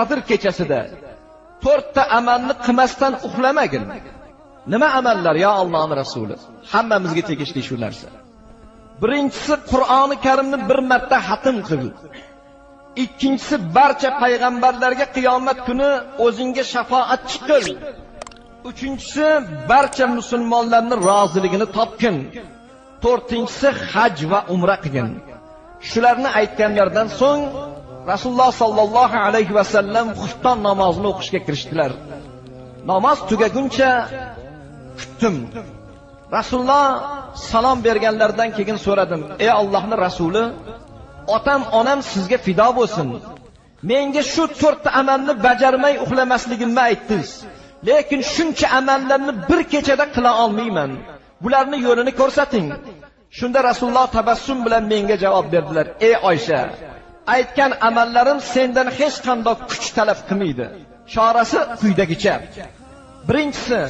Qadr kechasida to'rtta amalni qilmasdan uxlamagin. Nima amallar yo Allohning rasuli? Hammamizga tegishli shu narsa. Birinchisi Qur'oni Karimni bir marta xatm qil. Ikkinchisi barcha payg'ambarlarga qiyomat kuni o'zingga shafoatchi qil. Uchinchisi barcha musulmonlarning roziligini topgin. To'rtinchisi haj va umra qilgin. Shularni aytganlaridan so'ng Rasululloh sallallohu alayhi va sallam xufton namozini o'qishga kirishdilar. Namoz tugaguncha kutdim. Rasululloh salom berganlaridan keyin so'radim: "Ey Allohning rasuli, otam onam sizga fido bo'lsin. Menga shu to'rtta amalni bajarmay uxlamasligimni aytdingiz. Lekin shuncha amallarni bir kechada qila olmayman. Bularni yo'lini ko'rsating." Shunda Rasululloh tabassum bilan menga javob berdilar: "Ey Oysha, aytgan amallarim sendan hech qanday kuch talab qilmaydi. Chorasi quyidagicha. Birinchisi,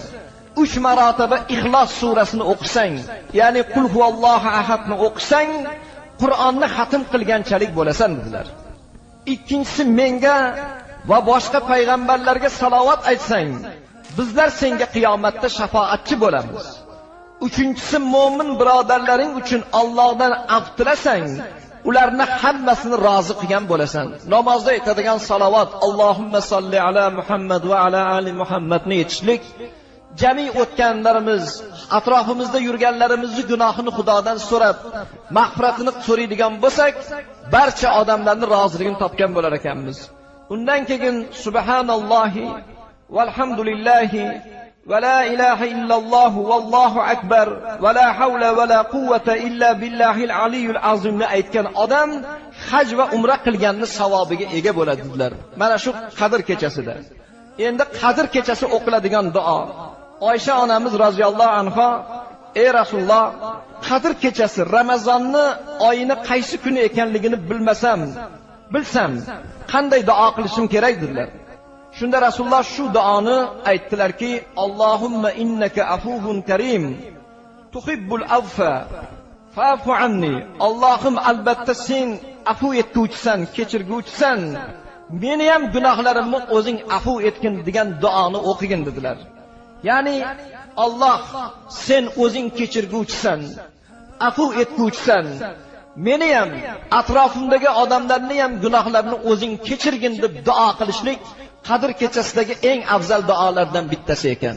3 marotaba Ixlos surasini o'qisang, ya'ni Qul huvallohu ahadni o'qisang, Qur'onni xatm qilganchalik bo'lasan dedilar. Ikkinchisi, menga va boshqa payg'ambarlarga salovat aytsang, bizlar senga qiyomatda shafoatchi bo'lamiz. Uchinchisi, mo'min birodarlaring uchun Allohdan af tilasang, ularni hammasini rozi qilgan bo'lasan. Namozda aytadigan salovat Allohumma solli ala Muhammad va ala ali Muhammadni aytishlik, jami o'tganlarimiz, atrofimizda yurganlarimizni gunohini Xudodan so'rab, mag'firatini so'raydigan bo'lsak, barcha odamlarning roziligini topgan bo'lar ekanmiz. Undan keyin subhanallohi valhamdulillahi va la ilaha illalloh vallohu akbar va la havla va la quvvata illa billahil aliyyul azimni aytgan odam haj va umra qilganni savobiga ega bo'ladi dedilar. Mana shu Qadr kechasida. Endi Qadr kechasi o'qiladigan duo. Oysha onamiz roziyallohu anha: "Ey Rasululloh, Qadr kechasi Ramazonni oyini qaysi kuni ekanligini bilmasam, bilsam qanday duo qilishim kerak?" dedilar. Shunda Rasululloh shu duoni aytdilarki: "Allohumma innaka afuvun karim tuhibbul afva fa'fu anni." Allohim, albatta sen afu etguvchisan, kechirguvchisan. Meni ham gunohlarimni o'zing afu etgin degan duoni o'qigin dedilar. Ya'ni Alloh, sen o'zing kechirguvchisan, afu etguvchisan. Meni ham, atrofimdagi odamlarni ham gunohlarini o'zing kechirgin deb duo qilishlik Qadr kechasidagi eng afzal duolardan bittasi ekan.